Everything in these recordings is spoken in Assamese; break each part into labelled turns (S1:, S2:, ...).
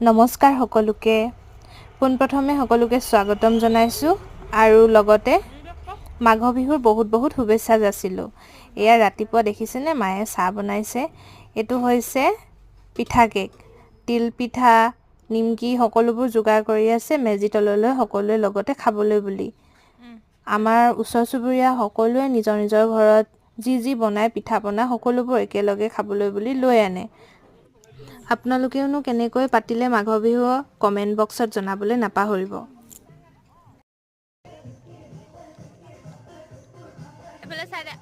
S1: নমস্কাৰ সকলোকে। পোনপ্ৰথমে সকলোকে স্বাগতম জনাইছোঁ আৰু লগতে মাঘ বিহুৰ বহুত বহুত শুভেচ্ছা যাচিলোঁ। এয়া ৰাতিপুৱা দেখিছেনে, মায়ে চাহ বনাইছে। এইটো হৈছে পিঠা কেক, তিল পিঠা, নিমকি সকলোবোৰ যোগাৰ কৰি আছে মেজি তললৈ সকলোৱে লগতে খাবলৈ বুলি। আমাৰ ওচৰ চুবুৰীয়া সকলোৱে নিজৰ নিজৰ ঘৰত যি যি বনায় পিঠা পনা সকলোবোৰ একেলগে খাবলৈ বুলি লৈ আনে। আপোনালোকেওনো কেনেকৈ পাতিলে মাঘ বিহু কমেণ্ট বক্সত জনাবলৈ নাপাহৰিব।
S2: এইফালে চাই দে।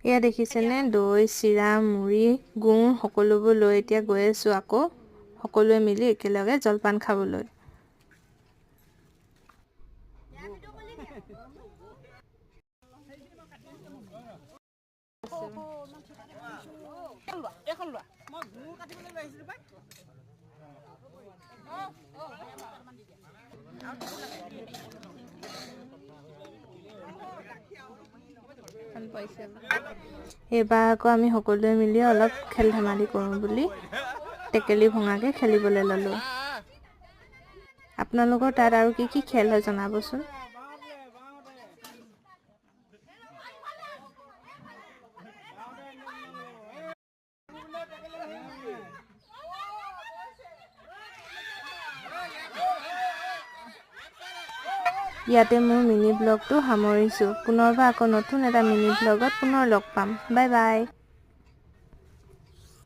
S1: এয়া দেখিছেনে, দৈ, চিৰা, মুড়ি, গুৰ সকলোবোৰ লৈ এতিয়া গৈ আছোঁ আকৌ সকলোৱে মিলি একেলগে জলপান খাবলৈ। এইবাৰ আকৌ আমি সকলোৱে মিলি অলপ খেল ধেমালি কৰোঁ বুলি টেকেলি ভঙাকৈ খেলিবলৈ ল'লোঁ। আপোনালোকৰ তাত আৰু কি কি খেল হয় জনাবচোন। ইয়াতে মোৰ মিনি ব্লগটো সামৰিছোঁ। পুনৰবাৰ আকৌ নতুন এটা মিনি ব্লগত পুনৰ লগ পাম। Bye bye.